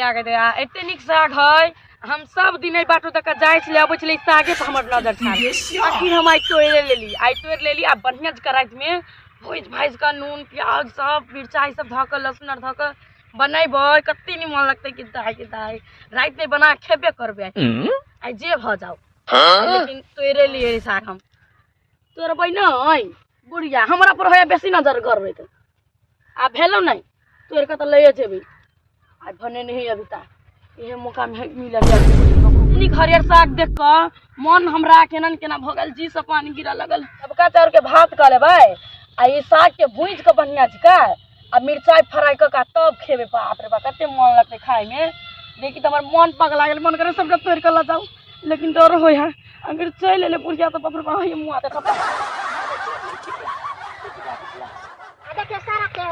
आ गए आ एते नीक साग है। हम सब दिन एहि बाटो तक जाइ छलै अबै छलै, सागे पर हमर नजर छल। आखिर हम आइ तोड़ि लेली, आइ तोड़ि लेली। आ बढ़िआँ जकाँ रातिमे भुजि भाजि कऽ नून प्याज सब मिरचाइ सब धऽ कऽ लहसुन आर धऽ कऽ बनेबै, कते निमन लगतै कि दाइ के दाइ। रातिमे बना कऽ खेबे करबै आइ, जे भऽ जाउ, लेकिन तोड़ि लियै साग। हम तोड़बै नहि बुढ़िया हमरा पर होइए बेसी नजर गड़बैत। आ भेलौ नहि तोड़ि कऽ तऽ लैए जेबै आइ, भने नहीं अभी तक इहे मौका में मिलल है। नीक हरियर साग देख कऽ मन हमरा केना ने केना भऽ गेल, जी से पानी गिरऽ लगल। सबका चाउर के भात कऽ लेबै आ ई साग के भूजि कऽ बढ़िया जकाँ आ मिरचाइ फ्राई कऽ कऽ तब खेबै। बाप रे बाप, कते मन लगतै खायमे। देखी तऽ हमर मन पगला गेल, मन करे सबटा तोड़ि कऽ लऽ जाउ, लेकिन डर होइ है अगर चलि एलै बुढ़िया तऽ बाप रे बाप, मुआ देखब। आ देखियो सारा के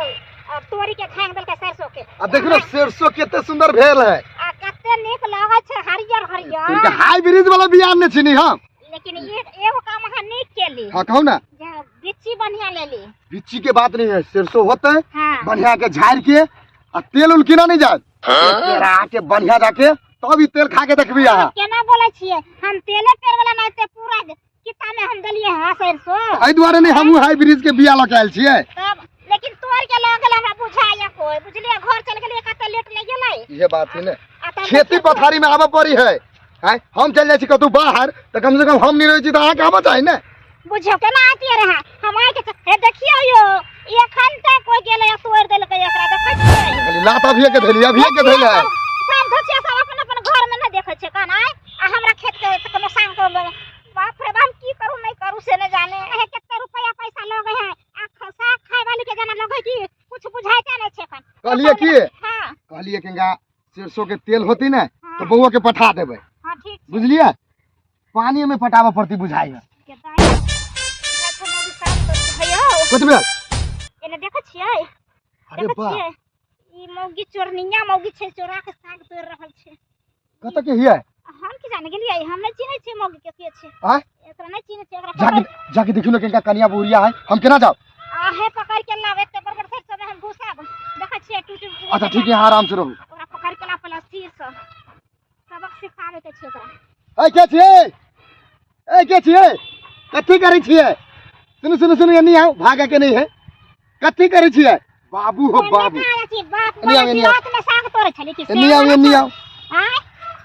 आ तोरी के झांक देलकै सरसों के। आ देखियौ ने सरसों कते सुंदर भेल है। आ कते नीक लगै छै हरियर हरियर। हाइब्रिड वाला बिया आनने छी नी हम। लेकिन एक एगो काम अहाँ नीक केली। हाँ कहू ना। जे बिच्ची बढ़िया लेली। बिच्ची के बात नहीं है, सरसों होते हाँ। बढ़िया के झाड़ के आ तेल उल किना नहीं जाए, पेरा के बढ़िया जाके तब ई तेल खा के देखबी अहाँ। केना बोलै छियै, हम तेले पेर वाला नहीं ते पूरा किता में हम देलियै हां सरसों। एहि दुआरे नहीं हमहूँ हाइब्रिड के बिया लऽ के आयल छियै। तब लेकिन तोड़ के लऽ गेल हमरा बुझाइया कोई, बुझलियै? घर चल गेलियै कते लेट लागि गेलै। इहे बात है ने, आ तब खेती पथारी में आबऽ पड़ी है। आँय, हम चलि जाइ छी कतहु बाहर तऽ कम से कम हम नहि रहै छी तऽ अहाँके आबऽ चाही ने। बुझियौ केना आतियै रहे हम आइ के हे देखियौ यौ, एखन तक कोई गेलै आ तोड़ि देलकै एकरा, देखै छियै? खाली लात अभिये के धैली, अभिये के धैले है। सब धोचिया सब अपन अपन घर में नहि देखै छै कान आइ, आ हमरा खेत के तऽ कोनो साँग के बाप रे बाप, हम की करू नहि करू से नहि जाने। हे कते रुपया पैसा लगै है आ साग खाय वाली के जेना लगै कि कुछ बुझाइते नहि छै एखन। कहलियै की? हाँ। कहलियै कि सरसों के तेल होती ने हाँ। तो बउआ के पठा देबै। हाँ ठीक छै। बुझलियै? पानी में पटाबऽ पड़ती बुझाइ है। के दाइ, देखो मौगी साग तोड़ि के हैयौ। कथी भेल? एने देखै छियै? अरे देखै बा। छियै? ई मौगी चोरनिया मौगी छै, चोरा के साग तोड़ि रहल छै। कतऽ के हियै? हम की जाने गेलियै, हम नहि चिन्है छियै मौगी के के छै। आँय? एकरा नहि चिन्है छियै, एकरा जाके पकड़ जाके देखियौ ने केनका कनिया बहुरिया है, हम केना जाउ? आहे पकड़ के लाव, एते बड़ बड़ सरसों में हम घुसाब। देखै छियै टूटी। अच्छा ठीक है, अहाँ आराम से रहू। ओकरा पकड़ के ला पहले स्थिर से सबक सिखाबे के छै ओकरा। ए के छियै? ए के छियै? कथी करै छियै? सुनू सुनू सुनू, एनी आउ, भागे के नहीं है। कथी करै छियै? बाबू हो बाबू। बाप एनी आउ, एनी आउ। रात में साग तोड़ै छली कि एनी आउ, एनी आउ। आँय,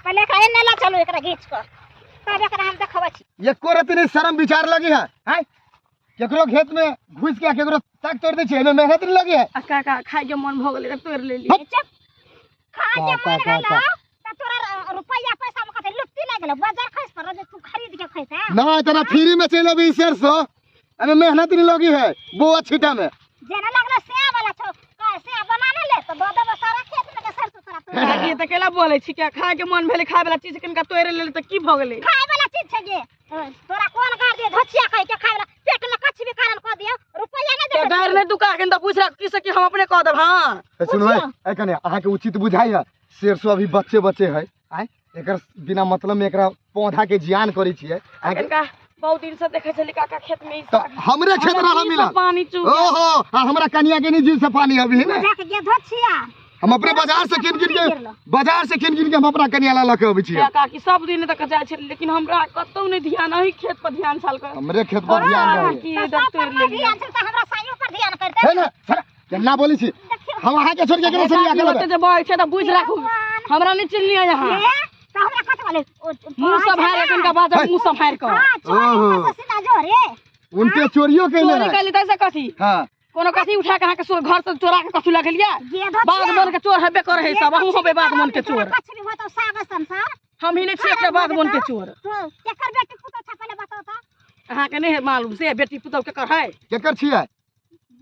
पहले एकरा एने ला चलू, एकरा घीच कऽ तब एकरा हम देखबै छी। एको रति नहीं शर्म विचार लगी है? आँय, केकरो खेत में घुस के केकरो साग तोड़ दै छै, एमे मेहनत नहीं लगी है। आ काका खाय के मन भऽ गेलै तऽ तोड़ि लेली। चुप, खा के का, मन का, गेलौ का। तऽ तोरा रुपैया पैसा में कथी लुत्ती लागि गेलौ? बाजार खसि पड़ल जे तू खरीद के खैते? ना इतना फ्री में चलि अबी सरसों, एमे मेहनत नहीं लगी है बोआ छीटा में। जेना लगलो सेया वाला छौ, कह सेया बना ने ले तऽ दऽ देबो सारा खेत में के सरसों तोरा तोड़ि। काकी तऽ केला बोलै छी कि खाय के मन भेलै, खाय वाला चीज कनिका तोड़ि लेली तऽ की भऽ गेलै? खाय वाला चीज छै गे, तोरा कोन गार दियो धोचिया खाय के? खाय वाला पेट में कछ भी कारण कऽ दियो, रुपैया नहि के देखै गारि नहि दुका के तऽ पूछ रख की से कि हम अपने कऽ देब। हाँ ए, सुनू ए कने अहाँके उचित बुझाइ है? सरसों अभी बच्चे बच्चे है, आँय एकर बिना मतलब में एकरा पौधा के जियान करै छियै अहाँके। कनिका बहुत दिन से देखै छली काका खेत में ई तऽ साग। हमरे खेत हमरा रहा जीभ से मिलल पानी चू गेल। ओहो, आ हमरा कनिया के नहीं जीभ से पानी अभी है ने। जाके गे धोचिया। हम अपने बाजार से किन किन के, बाजार से किन किन के हम अपना कनिया ला लऽ के अबै छियै। काकी सब दिन तक जाइ छली, लेकिन हमरा कतौ नहि ध्यान, अही खेत पर ध्यान छल कऽ। हमरे खेत पर ध्यान रहे। की तऽ इधर सब तोड़ि पर नहि लेलियै। ध्यान छै तऽ हमरा साइयो पर ध्यान करतै। है ने सर, केना बोलै छी? हम अहाँके छोड़ के केकरो से बियाह काकी करबै? ओते जे बहै छै तऽ बुझि राखू, हमरा नहि चिन्हलियै अहाँ। हे, तऽ हमरा कथी बोले? मुँह सम्हारि कनिका बाजब, मुँह सम्हारि कऽ। हाँ, चोरी ओहो। ऊपर से सीना जोरे। उनके चोरियो केने चोरी है। कैली तैसे कथी? हाँ। कोनो कथी उठा के अहाँके घर से चोरा के कथी लगेलियै? गे धोचिया। बाध बन के चोर हेबे करै है सब, अहूँ होबै बाध बन के चोर। कछ भी होतौ साग संसार। हम ही नहि छियै एकटा बाध बन के चोर। तो केकर बेटी पुतौ छै पहिले बताउ तऽ। अहाँके नहि है मालूम से बेटी पुतौ केकर है? केकर छियै?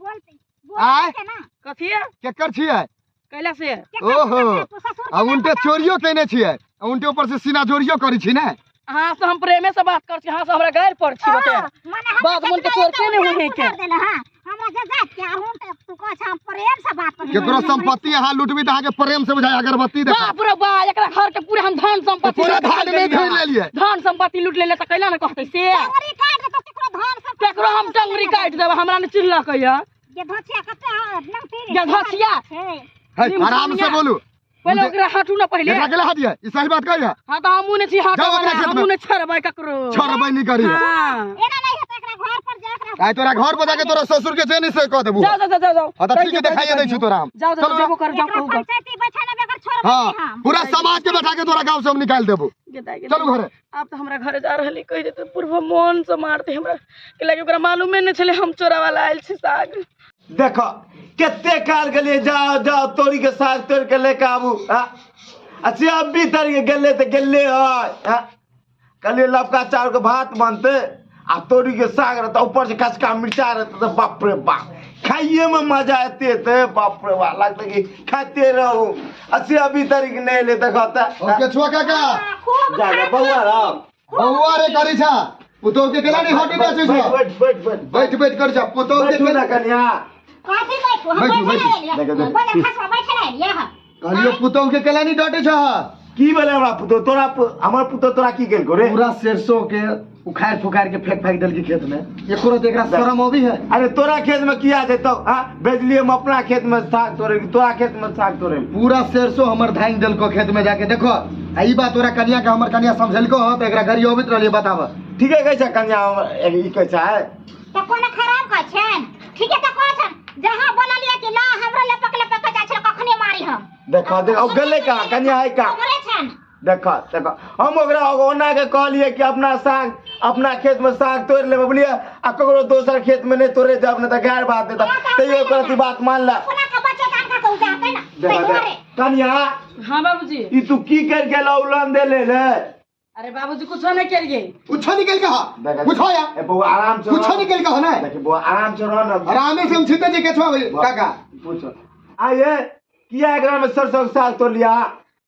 बोलते आँय? बोलते ना। कथी है? केकर छियै? कैला से? केकर ओहो। पुतौ छै? तू ससुर आ के नाम उनटे बताउ। चोरियो केने छियै, आ उनटे ऊपर से सीना जोरियो करै छी ने। अहाँ से हम प्रेमे से बात कर छी, अहाँ से हमरा गारि पर छी बते। हाँ, माने हमरा बाध बन के जितना चोर एते के नहि उधार होइ के? पुधार देले, हाँ। हमरा जे जात के आर हम तऽ तू कहै छ हम प्रेम से बात करै छी। केकरो संपत्ति अहाँ लूटबी तऽ अहाँके प्रेम से बुझाय अगरबत्ती देखा। बाप रे बा, एकरा घर के पूरा हम धन संपत्ति पूरा लूट धान लेलियै। नहि धोइ लेलियै। धन संपत्ति लूट लेलियै तऽ कैला ने कहतै से? टंगरी काटि देतौ केकरो धन संपत्ति। केकरो हम टंगरी काटि देबै, हमरा नहि चिन्हलक ये। गे धोचिया कते नमती गे धोचिया। छै। है, आराम से बोलू। पहिले ओकरा हटू ना पहिले। एकरा केला हटिए, ई सही बात कही है। हाँ तो हमहूँ नहीं छी हटे जाओ अपना वाला, खेत में। हमहूँ नहीं छोड़बै ककरो। छोड़बै नहीं करी। हाँ। एना नहीं हेतै, एकरा घर पर जा, एकरा आइ तोरा घर पर जाके तोरा ससुर के जे नहीं से कह देबू। जाओ जाओ जाओ जाओ। हाँ तो ठीक है, देखाइए दै छी तोरा हम। जाओ जाओ, चलो। जेबो कर, जाओ एकरा कहू कर। पंचायती बैठा ना बेगर छोड़बै हाँ नहीं हम। पूरा समाज के बैठा के तोरा गांव से हम निकाल देबू। गेदाइ, गेदाइ। चलू घरे। आब तऽ हमरा घरे जा रहली, कहि देतै पूर्व मोन से मारतै हमरा के लागे, ओकरा मालूमे नहि छलै हम चोरा वाला आयल छी साग। देखो कते काल गेलियै, जाओ जाओ तोरी के साग तोड़ के लेके आबू। हाँ अच्छा अभी तर के गेले तऽ गेले है। हाँ कहलियै लबका चाउर के भात बनते आ तोरी के साग रहते, ऊपर से कचका मिर्चा रहते, तऽ बाप रे बाप खाइए में मजा एते एते, बाप रे बाप लगते कि खाते रहू। अच्छा अभी तरीक नहीं एलै, देखो तऽ। और केछुआ काका। खूब जा जा बौआ रह। बौआ रे करी छा, पुतोह के केला नहीं हटी बेचै छा। बैठ बैठ बैठ बैठ बैठ कर जा पुतोह के बैठू ना कनिया। कथी बैठू हम? बैठू, बैठे बैठू। ना एलियै। देखो, देखो। बोले खसवा बैठे ना एलियै हम। कहलियो पुतोह के केला नहीं डटे छा। की भेलै हमरा पुतोह तोरा हमर पुतोह तोरा की केलको रे? पूरा सरसों के उखाड़ फुखाड़ के फेंक फेंक देलकी खेत में, एको रति एकरा शरम अबी है? अरे तोरा खेत में किया जेतौ? हाँ भेजलियै हम अपना खेत में साग तोड़े, तोरा खेत में साग तोड़े? पूरा सरसों हमर धांग देलको खेत में जाके देखो। आ ई बात तोरा कनिया के हमर कनिया समझेलको ह त एकरा गाड़ी अबैत रहलियै बताब। ठीके कहै छै कनिया हमर, ई कहै छै। तऽ कोनो खराब कहै छैन? ठीके तऽ कहै छैन। जहाँ बोललियै कि ला हमरो लपक लपक के जाइ छल, कखने मारी हम। देखो देखो अब गेलै कहाँ कनिया है कहाँ? हमरे छैन। देखो देखो हम ओकरा ओना के कहलियै कि अपना साग अपना खेत में साग तोड़ि लेबै बुझलियै, आ ककरो दोसर खेत में नहीं तोड़े जाब, नहीं तऽ गारि बात देता, तैयो ओकर अथी बात मानला। अपना के बच्चा अनका के उजाड़तै ना, देखो, ताहि देखो। दुआरे। कनिया। हाँ बाबूजी। ई तू की कर गेल उलन दे ले रे? अरे बाबूजी कुछो नहीं करिए। कुछो नहीं कल कहा। देखो, कुछो या। ए बौआ आराम से कुछो रह। नहीं कल कहा ना। देखी बौआ आराम से रह ना। आरामे से हम छिते जी केछुआ भाई, काका। पूछो आइए किया एकरा में सरसों के साग तोड़ लिया?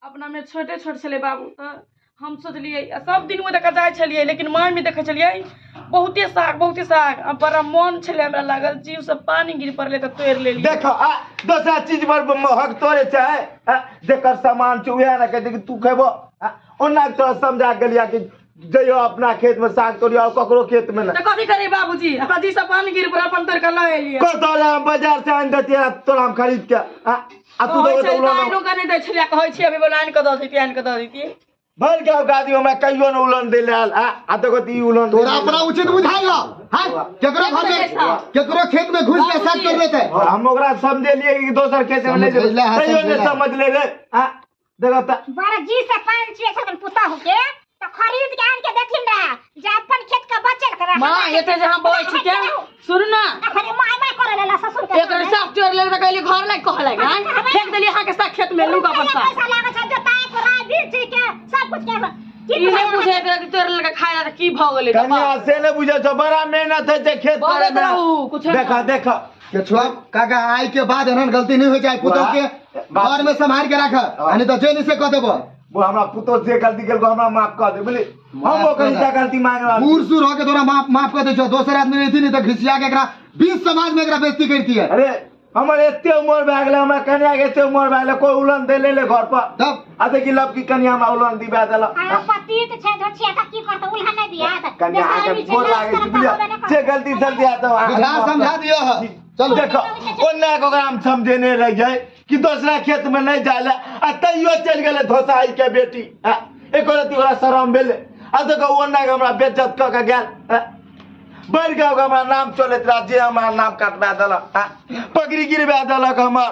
अपना में छोटे छोटे छलै बाबू, तऽ हम सोचलियै आ सब दिन ओ देखऽ जाइ छलियै, लेकिन माय में देखै छलियै बहुते साग बहुते साग, आ बड़ा मोन छलै हमरा लागल जीव से पानी गिर पड़लै तऽ तोड़ि लेलियै। देखो आ दोसरा चीज पर हक तोड़े छै, आ, जेकर सामान छै उएह ने कहै छै कि तू खेबो। आ, ओना तोरा समझा गेलिया कि जइयो अपना खेत में साग तोड़ियो और ककरो खेत में ना। तऽ कथी करी बाबूजी, हमरा जी से पानी गिर पड़ल अपन तोड़ के लऽ एलियै। कतौ रे हम बाजार से आनि दैतियै तोरा हम खरीद के। आ, आ तू कहै तऽ छै, उलहन आनिओ के नहि दै छलियै, कहै छियै अभी बोला आनि कऽ दऽ दैतियै, आनि कऽ दऽ दैतियै। भरि गाँव के आदमी हमरा कहियो ने उलहन दै लए आयल। आ, आ देखो तऽ ई उलहन तोरा अपना उचित बुझाइल हौ? हाँ? केकरो घर में, केकरो खेत में घुस के साग तोड़ लेतै? हम ओकरा समझेलियै कि दोसर खेत में नहि जेबै, समझेला, हाँ, तैयो नहि समझेला। समझ ले रे। आ, देखो तऽ। बड़ा जी से पान छुए छथिन पुतहु के, तऽ खरीद के आनि के देथिन रहे, जे अपन खेत के बचल के रहे। माँ, एते जे हम बजै छी के, सुनू ना। अखन माय माय करे लेला ससुर के। एक साग तोड़ लेल तऽ कहली घर लागि कहलक, आँय? फेंक देलियै अहाँके साग खेत में, लूक अपन साग। पैसा लागै छै जोताइ कोराइ बीज के सब कुछ के। की ई नहि बुझै एकरा कि तोड़ लेलकै खाय ला तऽ की भऽ गेलै? कनिया से नहि बुझै छौ, बड़ा मेहनत होइ छै खेत बजैत करे में। रहू, कुछो देखा, नहि। देखा। केछुआ काका आइ के बाद एहन गलती नहीं होइ छै, पुतोह के बात- घर में सम्हार के राख, हाँ। नहीं तऽ जे नहीं से कह देबो। वो हमरा पुतोह जे गलती केलको हमरा माफ कऽ दे, बुझली? हम ओकर हिस्सा गलती मांगि रहल छी। बूढ़ सूढ़ हो के तोरा माफ कऽ दै छौ, दोसर आदमी रहती नहीं तऽ घिसिया के एकरा बीच समाज में एकरा बेइज्जती करती है। अरे हमर एते उमर भए गेलै, हमरा कनिया के एते उमर भए गेलै, कोइ उलन दै ले घर पर। तब? आ देखी लबकी कनिया हमरा उलन दिबा देलक। आ पति तऽ छै धोछिया, तऽ की करतै? उलहन नहि दिया तऽ। कनिया अहाँके बेचारी छै, गोर लागै छी, शरम बुझलियै? होबे नहि करतै। जे गलती सलती हैत तऽ अहाँ बुझा समझा दियौ। चलू। देखो ओन्ना के ओकरा हम समझेने रहियै कि दोसरा खेत में नहीं जाय ला, आ तैयो चलि गेलै धोसाई के बेटी। आ, एको रत्ती ओकरा शरम भेलै? आ देखो ओन्ना के हमरा बेज्जत कऽ के गेल। आ, बढ़ि गाँव के हमरा नाम चलैत रह, जे हमरा नाम कटबा देलक, आ, पगड़ी गिरबा देलक हमर।